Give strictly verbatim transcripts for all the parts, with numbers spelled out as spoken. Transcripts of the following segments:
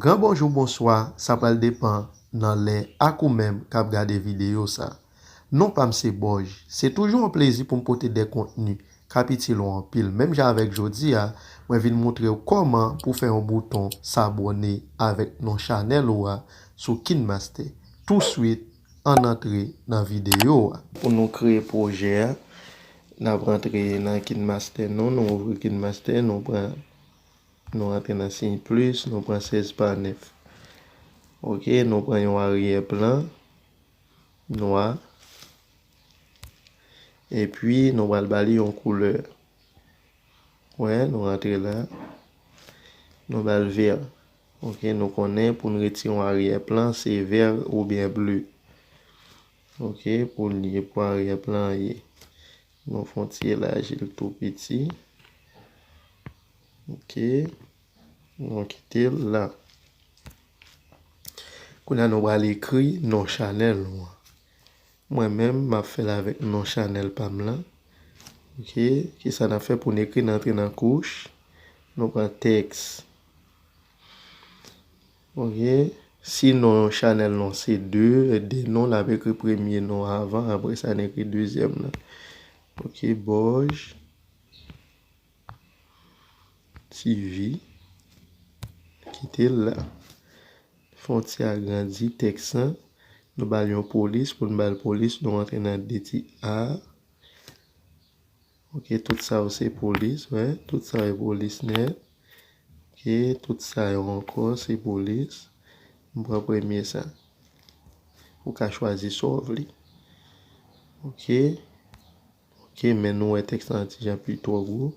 Gran bonjou, bonswa, sa pral depann nan lè ak ou menm k ap gade videyo sa. Non pa m se Bòj. Se toujou yon plezi pou m pote de kontni k ap itil ou anpil. Menm jan avèk jodi a, mwen vin montre w kòman pou fè yon bouton sabòne avèk non chanèl ou a sou KineMaster. Touswit, ann antre nan videyo a. Pou nou kreye pwojè a, n ap rantre nan KineMaster nou, nou ouvri KineMaster, nou pran, nou rantre nan siy plis, nou pran sèz pa nèf. Oke, nou pran yon aryè plan nwa. Epi, nou pral ba li yon koulè. Wè, nou rantre la. Nou ba l vè. Oke, nou konnen pou n retire yon aryè plan, se vè oubyen ble. Oke, pou l ye, pou aryè plan an ye. Nou fè yon ti elaji l tou piti. Oke, nou kite l la. Kounye a nou pral ekri non chanèl nou an. Mwen menm, m ap fè l avèk non chanèl pa m lan. Oke, kisa n ap fè pou n ekri? N antre nan kouch, nou pran tèks. Oke, si non chanèl nou se de, de non, n ap ekri premye non avan, apre sa n ekri dezyèm nan. Oke, Bòj T V. Kite l la. Fè yon ti agrandi tèks lan. Nou ba l yon polis. Pou n ba l polis, nou rantre nan de ti A. Oke, tout sa yo se polis, wè. Tout sa yo polis nèt. Oke, tout sa yo ankò se polis. M pran premye sa. Ou ka chwazi sa w vle. Oke. Oke, men nou wè tèks lan ti jan pi twò gwo.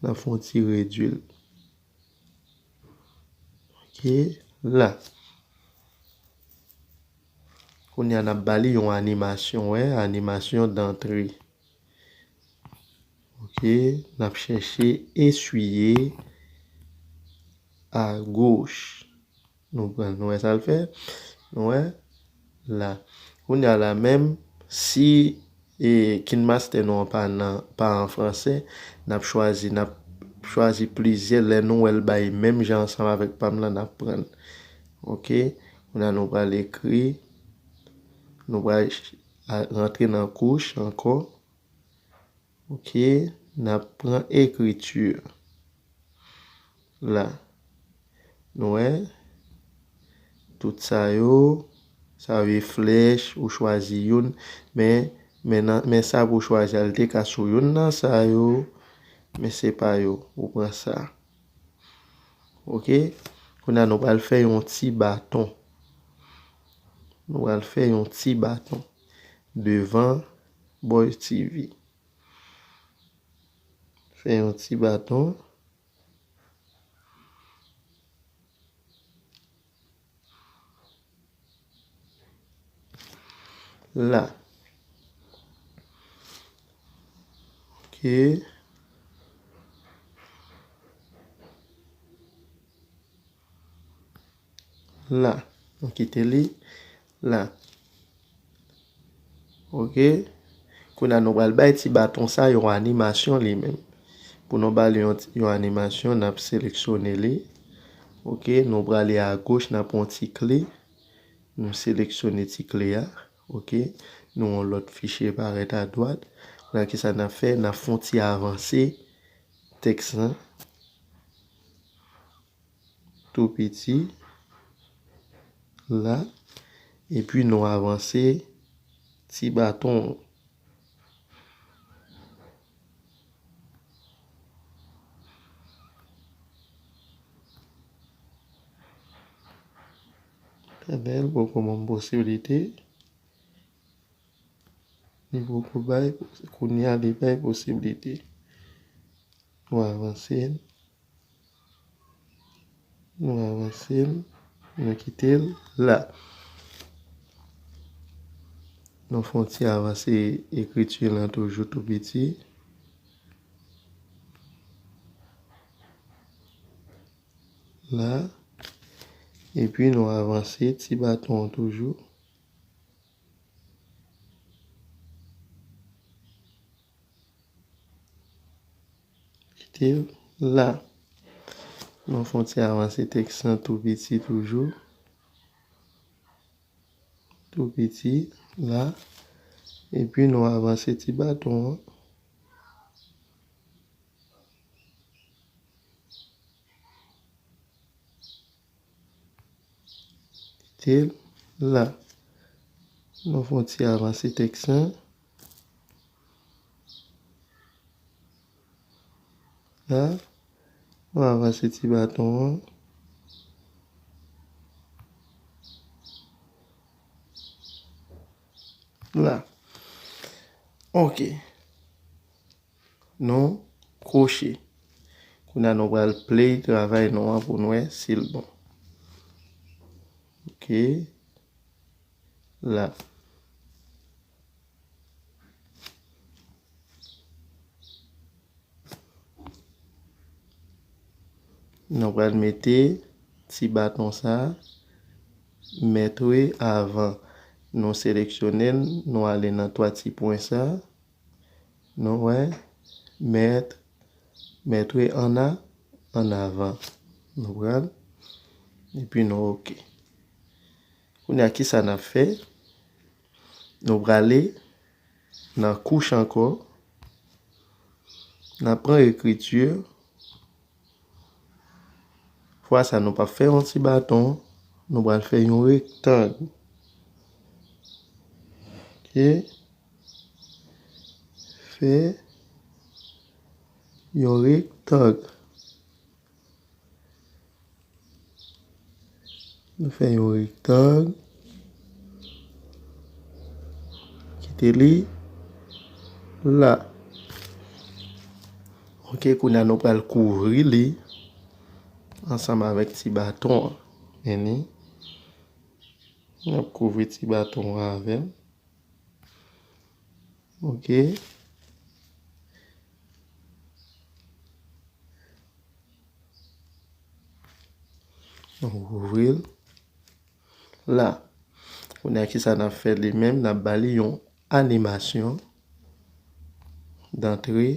N ap fè yon ti redui l. Oke, la. Kounye a n ap ba li yon animasyon, wè, animasyon dantre. Oke, n ap chèche eswiye agoch. Nou pran, nou wè sa l fè? Nou wè? La. Kounye a la menm, si e, KineMaster nou an pa nan, pa an fransè, n ap chwazi, n ap chwazi plizyè, lè nou wè l bay menm jan ansanm avèk pa m lan, n ap pran l. Oke, kounye a nou pral ekri, nou pral ch-, a, rantre nan kouch ankò. Oke, n ap pran ekriti. La. Nou wè? Tout sa yo, sa yo e flèch, ou chwazi youn, men, men nan, men sa pou w chwazi a, li te ka sou youn nan sa yo, men se pa yo, ou pran sa. Oke? Kounye a nou pral fè yon ti baton. Nou pral fè yon ti baton devan Bòj T V. Fè yon ti baton. La. Oke. La. Nou kite li la. Oke. Kounye a nou pral bay ti baton sa yon animasyon li menm. Pou nou ba li yon, yon animasyon, n ap seleksyone li. Oke. Nou prale agoch, n ap pran ti kle. Nou seleksyone ti kle a. Oke. Nou yon lòt fichye parèt adwat. Kounye a kisa n ap fè? N ap fè yon ti avanse tèks lan. Tou piti la, epi nou avanse ti baton. Etènèl poko ban m posiblite. Li poko bay, kounye a li bay posiblite. Nou avanse l. Nou avanse l. Nou kite l la. Nou fè yon ti avanse ekriti lan toujou tou piti. La. Epi nou avanse ti baton an toujou. Kite l la. Nou fè yon ti avanse tèks lan tou piti toujou. Tou piti la. Epi nou avanse ti baton an. Kite l la. Nou fè yon ti avanse tèks lan. La. Nou avanse ti baton an. La. Ok. Nou kwoche. Kounye a nou pral play travay nou an pou n wè si l bon. Ok. La. Nou pral mete ti baton sa, mèt wi avan. Nou seleksyone l, nou ale nan twa ti pwen sa. Nou wè, mèt, mèt wi ann a, ann avan. Nou pral, epi nou ok. Kounye a, kisa n ap fè? Nou prale nan kouch ankò. N ap pran ekriti. Fwa sa, nou p ap fè yon ti baton. Nou pral fè yon rektang. Ok. Fè yon rektang. Nou fè yon rektang. Kite li la. Ok, kounye a nou pral kouvri li ansanm avèk ti baton an. Men li. N ap kouvri ti baton an avè l. Ok. Nou ouvri l. La. Kounye a, kisa n ap fè li menm? N ap ba li yon animasyon dantre.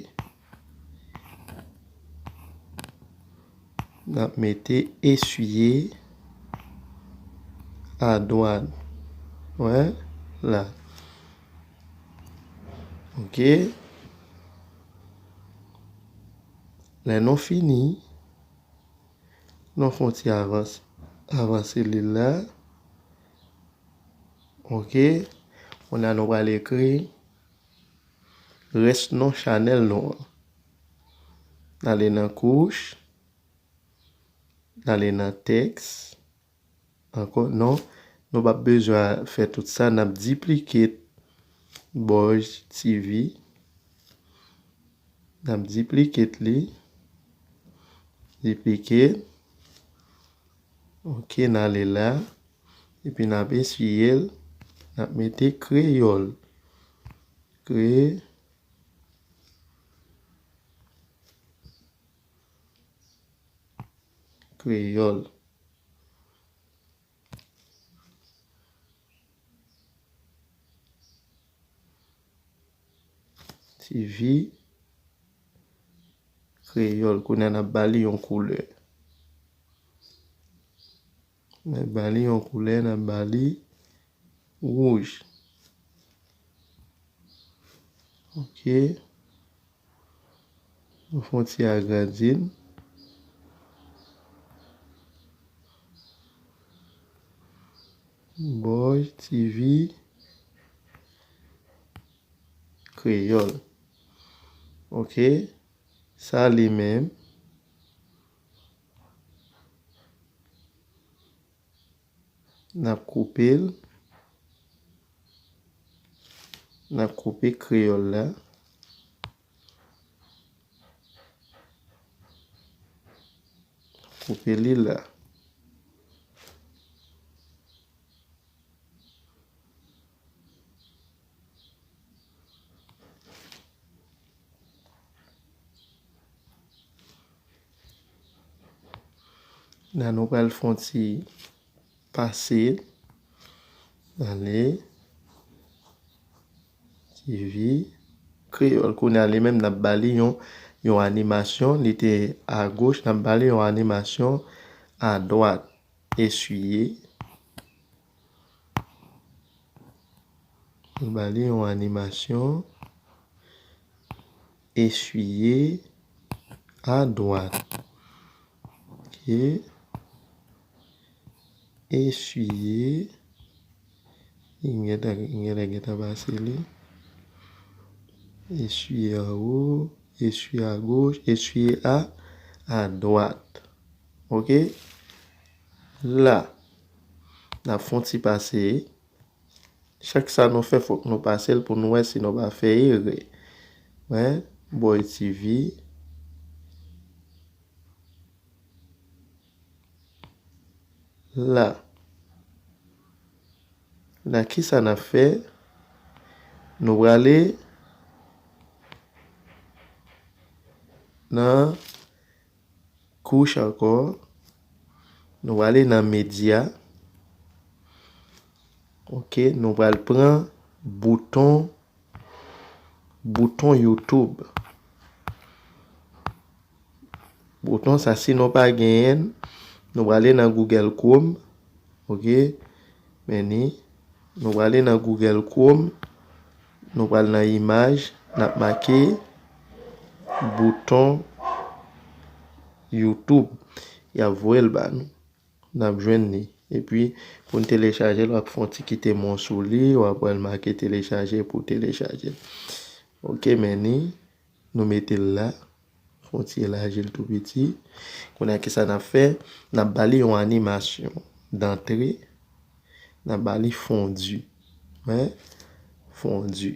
N ap mete eswiye a dwat. Wè, la. Ok. Lè nou fini, nou fè yon ti avanse, avanse li la. Ok. Kounye a nou pral ekri rès non chanèl nou an. N ale nan kouch. N ale nan tèks. Ankò, non. Nou p ap bezwen fè tout sa. N ap diplike Bòj T V. N ap diplike li. Diplike. Ok, n ale la. Epi n ap eswiye l. N ap mete kreyòl. Kre-, kreyòl. T V kreyòl. Kounye a n ap ba li yon koulè. N ap ba li yon koulè, n ap ba li wouj. Ok. Nou fè yon ti agrandi l. Bòj T V kreyòl. Ok. Sa li menm. N ap koupe l. N ap koupe kreyòl la. Koupe li la. La, nou pral fè yon ti pase. Ale. T V kreyòl. Kounye a, li menm, n ap ba li yon yon animasyon, li te agoch, n ap ba li yon animasyon adwat. Eswiye. N ba li yon animasyon eswiye adwat. Ok. Eswiye. Li gentan, li gentan, gentan pase li. Eswiye anwo, eswiye agoch, eswiye a, adwat. Ok? La, n ap fè yon ti pase. Chak sa nou fè, fòk nou pase l pou nou wè si nou pa fè erè. Wè, Boy T V. La. La, kisa n ap fè? Nou prale nan kouch ankò. Nou prale nan medya. Ok, nou pral pran bouton, bouton YouTube. Bouton sa, si nou pa genyen, nou prale nan Google Chrome. Ok, men ni. Nou prale nan Google Chrome. Nou pral nan imaj, n ap make bouton YouTube. Y ap voye l ba nou. N ap jwenn li. Epi, pou n telechaje l, w ap fè yon ti kite men w sou li, w ap wè l make telechaje pou w telechaje l. Ok, men ni, nou mete l la. Fè yon ti elaji l tou piti. Kounye a, kisa n ap fè? N ap ba li yon animasyon dantre. N ap ba li fondi. Wè? Fondi.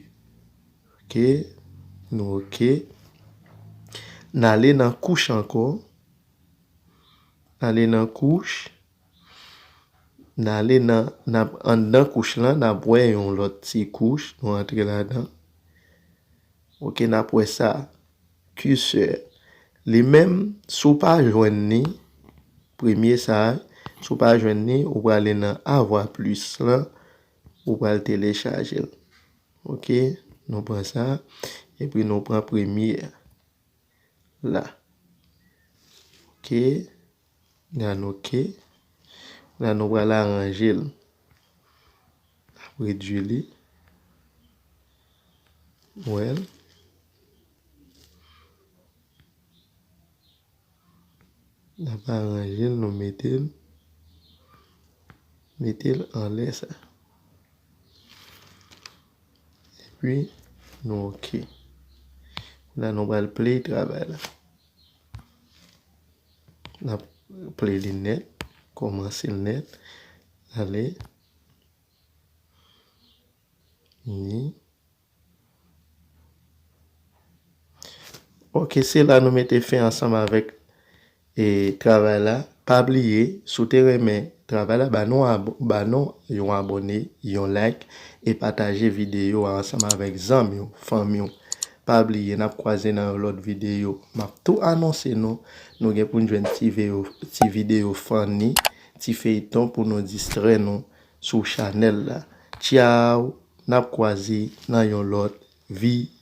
Ok. Nou ok. N ale nan kouch ankò. N ale nan kouch. N ale nan, n ap anndan kouch lan, n ap wè yon lòt ti kouch. Nou antre ladan. Ok, n ap wè sa. Curseur. Li menm, si w pa jwenn li, premye sa a, si w pa jwenn li, ou prale nan avoir plus lan, ou pral telechaje l. Ok, nou pran sa, epi nou pran premye a. La. Ok. La nou ok. La nou pral aranje l. N ap redui li. Wè l. N ap aranje l, nou mete l. Mete l anlè sa. Epi, nou ok. La nou pral play travay la. N ap play li nèt. Kòmanse l nèt. Ale. Ni. Ok, se la nou mete fen ansanm avèk, e, travay la. Pa bliye, si w te renmen travay la, ba nou abo-, ba nou yon abòne, yon like, e pataje videyo a ansanm avèk zanmi w, fanmi w. Pa bliye, n ap kwaze nan yon lòt videyo. M ap tou anonse nou, nou gen pou n jwenn ti veyo-, ti videyo funny, ti feyton pou nou distrè nou sou chanèl la. Tchaw, n ap kwaze nan yon lòt videyo.